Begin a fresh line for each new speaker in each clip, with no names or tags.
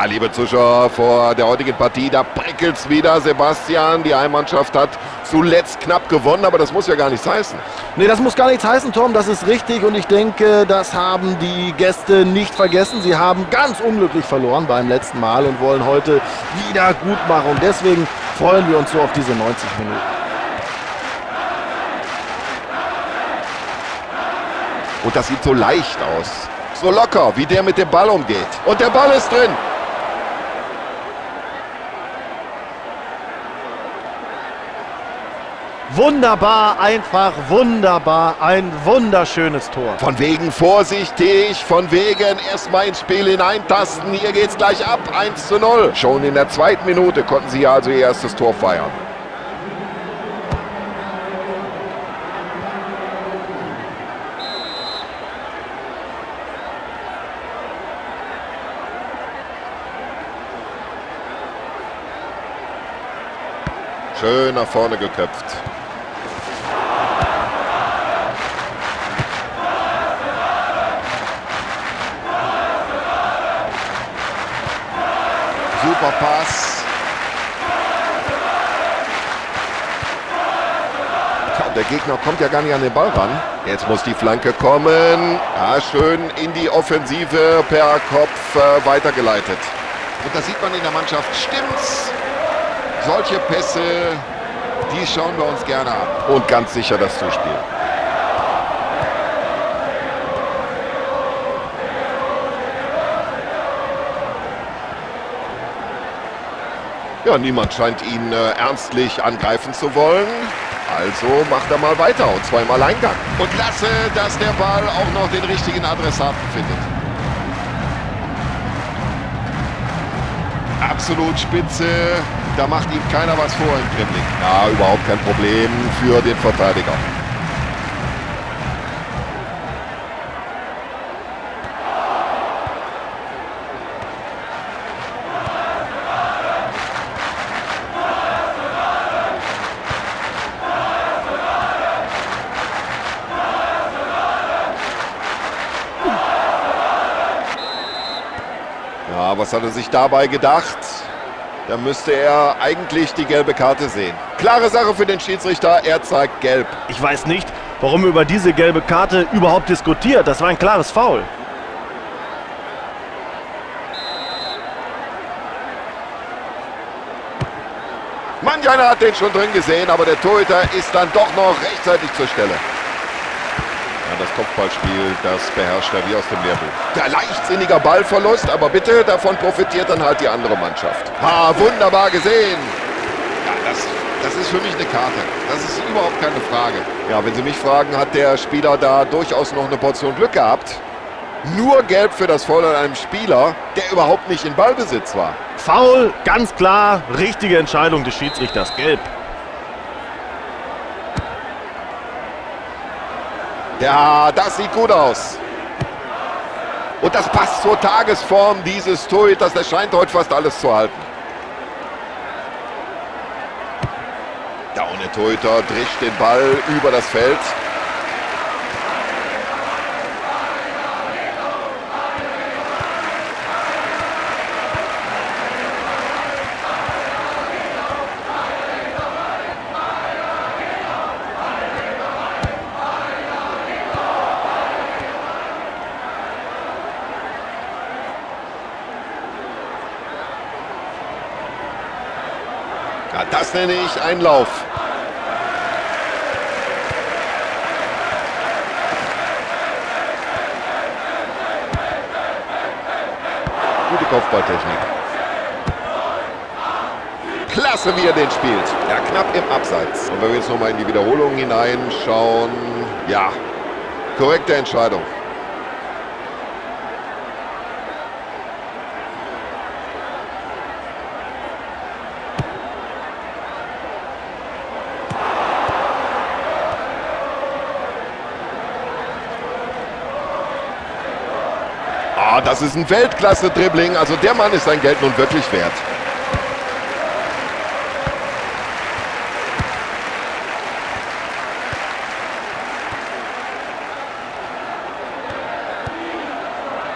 Ja, liebe Zuschauer, vor der heutigen Partie, da prickelt's wieder. Sebastian, die Heimmannschaft hat zuletzt knapp gewonnen, aber das muss ja gar nichts heißen.
Nee, das muss gar nichts heißen, Tom, das ist richtig und ich denke, das haben die Gäste nicht vergessen. Sie haben ganz unglücklich verloren beim letzten Mal und wollen heute wieder gut machen und deswegen freuen wir uns so auf diese 90 Minuten.
Und das sieht so leicht aus, so locker, wie der mit dem Ball umgeht. Und der Ball ist drin.
Wunderbar, einfach wunderbar, ein wunderschönes Tor.
Von wegen vorsichtig, von wegen erstmal ins Spiel hineintasten. Hier geht's gleich ab, 1:0. Schon in der zweiten Minute konnten sie also ihr erstes Tor feiern. Schön nach vorne geköpft. Super Pass. Tja, der Gegner kommt ja gar nicht an den Ball ran. Jetzt muss die Flanke kommen. Ja, schön in die Offensive per Kopf weitergeleitet. Und das sieht man in der Mannschaft. Stimmt's? Solche Pässe, die schauen wir uns gerne an. Und ganz sicher das Zuspiel. Ja, niemand scheint ihn ernstlich angreifen zu wollen. Also macht er mal weiter und zweimal Alleingang. Und klasse, dass der Ball auch noch den richtigen Adressaten findet. Absolut spitze. Da macht ihm keiner was vor im Dribbling. Ja, überhaupt kein Problem für den Verteidiger. Ja, was hat er sich dabei gedacht? Da müsste er eigentlich die gelbe Karte sehen. Klare Sache für den Schiedsrichter, er zeigt gelb.
Ich weiß nicht, warum über diese gelbe Karte überhaupt diskutiert. Das war ein klares Foul.
Manch einer hat den schon drin gesehen, aber der Torhüter ist dann doch noch rechtzeitig zur Stelle. Ja, das Kopfballspiel, das beherrscht er wie aus dem Lehrbuch. Der leichtsinniger Ballverlust, aber bitte, davon profitiert dann halt die andere Mannschaft. Ha, wunderbar gesehen. Ja, das ist für mich eine Karte. Das ist überhaupt keine Frage. Ja, wenn Sie mich fragen, hat der Spieler da durchaus noch eine Portion Glück gehabt. Nur gelb für das Foul an einem Spieler, der überhaupt nicht in Ballbesitz war.
Foul, ganz klar, richtige Entscheidung des Schiedsrichters, gelb.
Ja, das sieht gut aus. Und das passt zur Tagesform dieses Torhüters. Der scheint heute fast alles zu halten. Ja, und der Torhüter drischt den Ball über das Feld. Ja, das nenne ich einen Lauf. Gute Kopfballtechnik. Klasse, wie er den spielt. Ja, knapp im Abseits. Und wenn wir jetzt nochmal in die Wiederholung hineinschauen. Ja, korrekte Entscheidung. Ah, das ist ein Weltklasse-Dribbling. Also der Mann ist sein Geld nun wirklich wert.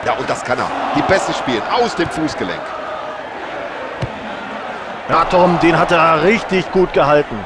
Ja, und das kann er. Die Pässe spielen aus dem Fußgelenk.
Ja, Tom, den hat er richtig gut gehalten.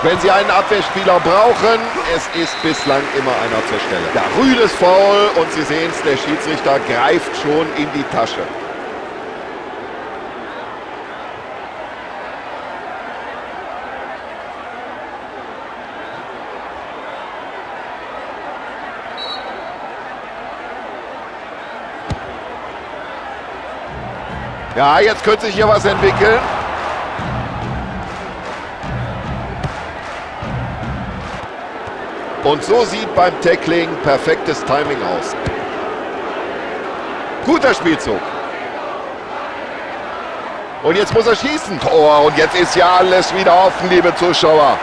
Wenn Sie einen Abwehrspieler brauchen, es ist bislang immer einer zur Stelle. Ja, rüdes Foul und Sie sehen es, der Schiedsrichter greift schon in die Tasche. Ja, jetzt könnte sich hier was entwickeln. Und so sieht beim Tackling perfektes Timing aus. Guter Spielzug. Und jetzt muss er schießen. Tor. Und jetzt ist ja alles wieder offen, liebe Zuschauer.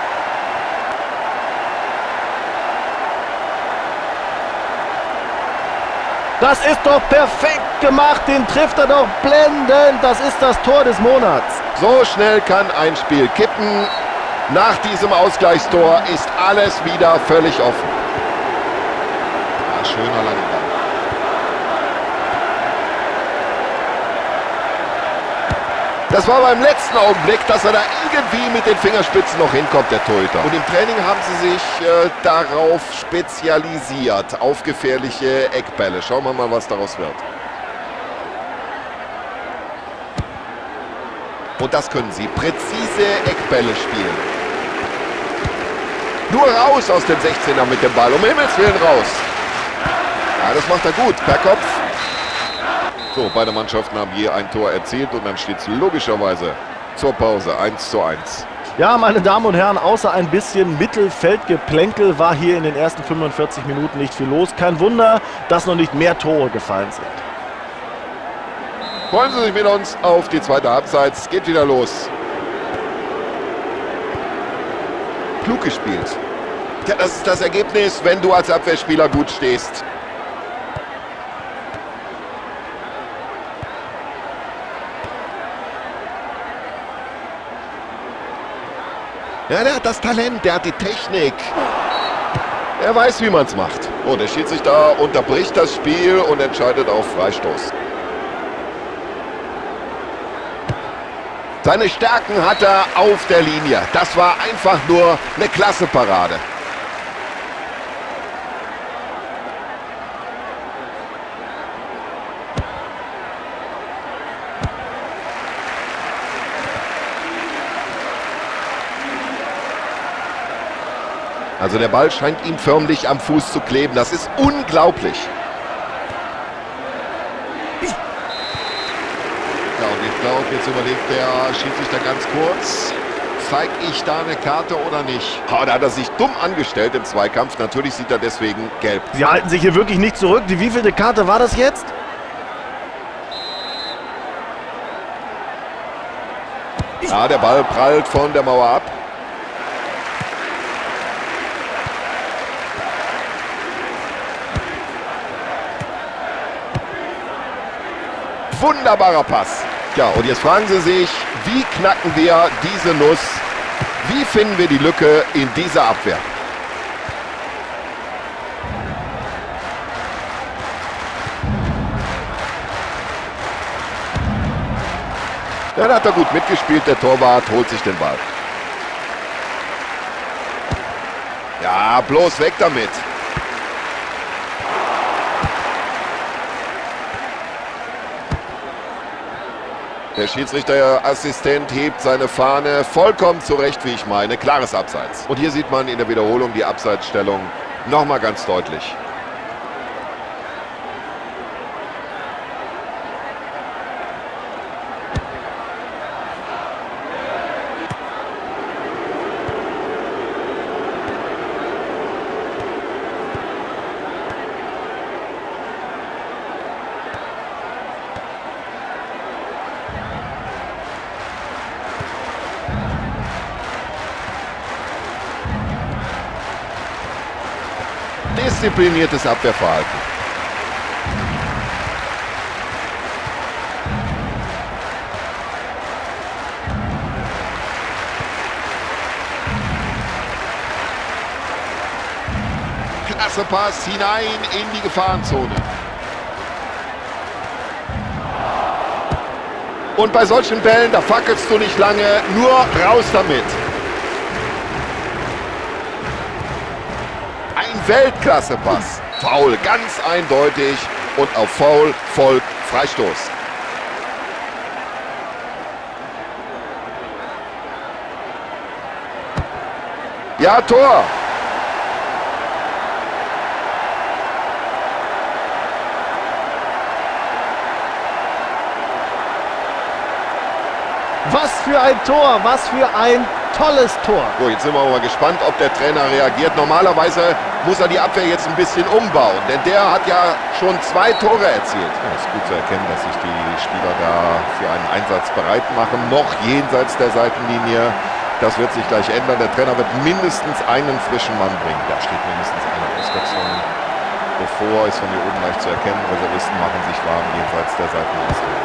Das ist doch perfekt gemacht. Den trifft er doch blendend. Das ist das Tor des Monats.
So schnell kann ein Spiel kippen. Nach diesem Ausgleichstor ist alles wieder völlig offen. Ja, schöner langer Ball. Das war beim letzten Augenblick, dass er da irgendwie mit den Fingerspitzen noch hinkommt, der Torhüter. Und im Training haben sie sich darauf spezialisiert, auf gefährliche Eckbälle. Schauen wir mal, was daraus wird. Und das können sie. Präzise Eckbälle spielen. Nur raus aus dem 16er mit dem Ball. Um Himmels Willen raus. Ja, das macht er gut. Per Kopf. So, beide Mannschaften haben je ein Tor erzielt und dann steht es logischerweise zur Pause 1:1.
Ja, meine Damen und Herren, außer ein bisschen Mittelfeldgeplänkel war hier in den ersten 45 Minuten nicht viel los. Kein Wunder, dass noch nicht mehr Tore gefallen sind.
Freuen Sie sich mit uns auf die zweite Halbzeit. Es geht wieder los. Klug gespielt. Ja, das ist das Ergebnis, wenn du als Abwehrspieler gut stehst. Ja, der hat das Talent, der hat die Technik. Er weiß, wie man's macht. Oh, der Schiedsrichter unterbricht das Spiel und entscheidet auf Freistoß. Seine Stärken hat er auf der Linie. Das war einfach nur eine klasse Parade. Also der Ball scheint ihm förmlich am Fuß zu kleben. Das ist unglaublich. Ja, und ich glaube, jetzt überlegt der Schiedsrichter ganz kurz, zeig ich da eine Karte oder nicht? Oh, da hat er sich dumm angestellt im Zweikampf. Natürlich sieht er deswegen gelb.
Sie halten sich hier wirklich nicht zurück. Die wievielte Karte war das jetzt?
Ja, der Ball prallt von der Mauer ab. Wunderbarer Pass. Ja, und jetzt fragen Sie sich, wie knacken wir diese Nuss? Wie finden wir die Lücke in dieser Abwehr? Dann hat er gut mitgespielt, der Torwart holt sich den Ball. Ja, bloß weg damit. Der Schiedsrichterassistent hebt seine Fahne vollkommen zurecht, wie ich meine. Klares Abseits. Und hier sieht man in der Wiederholung die Abseitsstellung nochmal ganz deutlich. Diszipliniertes Abwehrverhalten. Klasse Pass hinein in die Gefahrenzone. Und bei solchen Bällen, da fackelst du nicht lange, nur raus damit. Ein Weltklasse-Pass. Foul, ganz eindeutig. Und auf Foul folgt Freistoß. Ja, Tor!
Was für ein Tor, was für ein tolles Tor.
So, jetzt sind wir mal gespannt, ob der Trainer reagiert. Normalerweise muss er die Abwehr jetzt ein bisschen umbauen, denn der hat ja schon 2 Tore erzielt. Ja, ist gut zu erkennen, dass sich die Spieler da für einen Einsatz bereit machen, noch jenseits der Seitenlinie. Das wird sich gleich ändern. Der Trainer wird mindestens einen frischen Mann bringen. Da steht mindestens eine Auswechslung bevor. Ist von hier oben leicht zu erkennen. Reservisten machen sich warm jenseits der Seitenlinie.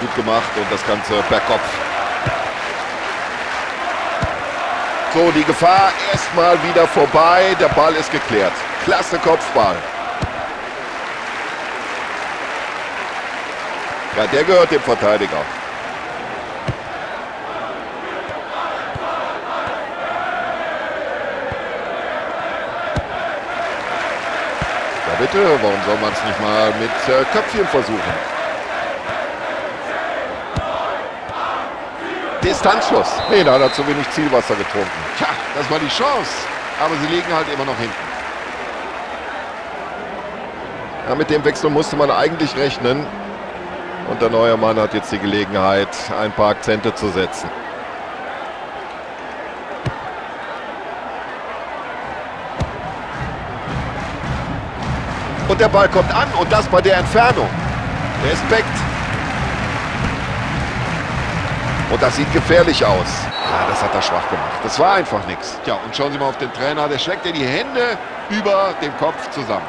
Gut gemacht und das Ganze per Kopf. So, die Gefahr erstmal wieder vorbei. Der Ball ist geklärt. Klasse Kopfball. Ja, der gehört dem Verteidiger. Ja bitte, warum soll man es nicht mal mit Köpfchen versuchen? Distanzschuss. Nee, da hat er zu wenig Zielwasser getrunken. Tja, das war die Chance. Aber sie liegen halt immer noch hinten. Ja, mit dem Wechsel musste man eigentlich rechnen. Und der neue Mann hat jetzt die Gelegenheit, ein paar Akzente zu setzen. Und der Ball kommt an und das bei der Entfernung. Respekt. Und das sieht gefährlich aus. Ja, das hat er schwach gemacht. Das war einfach nichts. Tja, und schauen Sie mal auf den Trainer. Der schlägt ja die Hände über dem Kopf zusammen.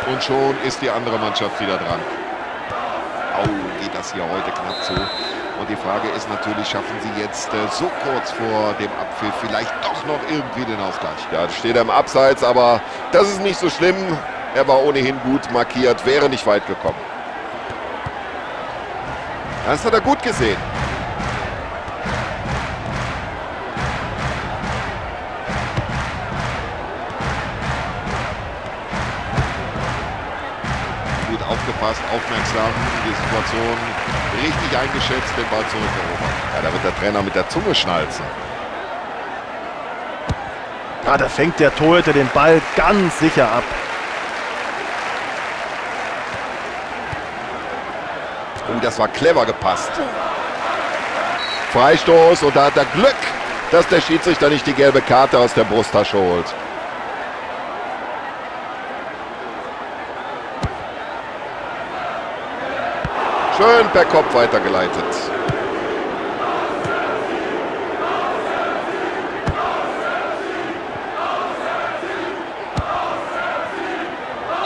Und schon ist die andere Mannschaft wieder dran. Au, geht das hier heute knapp zu. Und die Frage ist natürlich, schaffen sie jetzt so kurz vor dem Abpfiff vielleicht doch noch irgendwie den Ausgleich? Ja, steht er im Abseits, aber das ist nicht so schlimm. Er war ohnehin gut markiert, wäre nicht weit gekommen. Das hat er gut gesehen. Gut aufgepasst, aufmerksam, die Situation richtig eingeschätzt, den Ball zurückerobert. Ja, da wird der Trainer mit der Zunge schnalzen.
Ah, da fängt der Torhüter den Ball ganz sicher ab.
Oh, das war clever gepasst. Freistoß und da hat er Glück, dass der Schiedsrichter nicht die gelbe Karte aus der Brusttasche holt. Schön per Kopf weitergeleitet.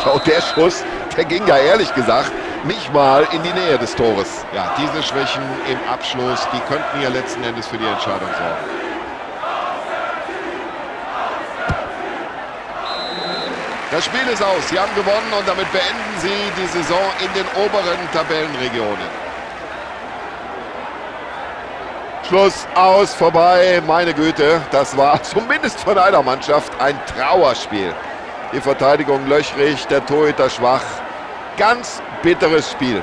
Schau, der Schuss, der ging ja ehrlich gesagt nicht mal in die Nähe des Tores. Ja, diese Schwächen im Abschluss, die könnten ja letzten Endes für die Entscheidung sorgen. Das Spiel ist aus. Sie haben gewonnen und damit beenden sie die Saison in den oberen Tabellenregionen. Schluss, aus, vorbei. Meine Güte, das war zumindest von einer Mannschaft ein Trauerspiel. Die Verteidigung löchrig, der Torhüter schwach. Ganz bitteres Spiel.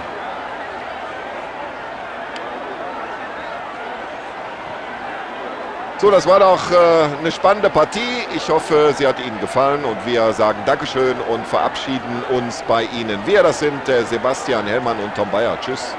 So, das war doch eine spannende Partie. Ich hoffe, sie hat Ihnen gefallen und wir sagen Dankeschön und verabschieden uns bei Ihnen. Wir, das sind Sebastian Hellmann und Tom Bayer. Tschüss.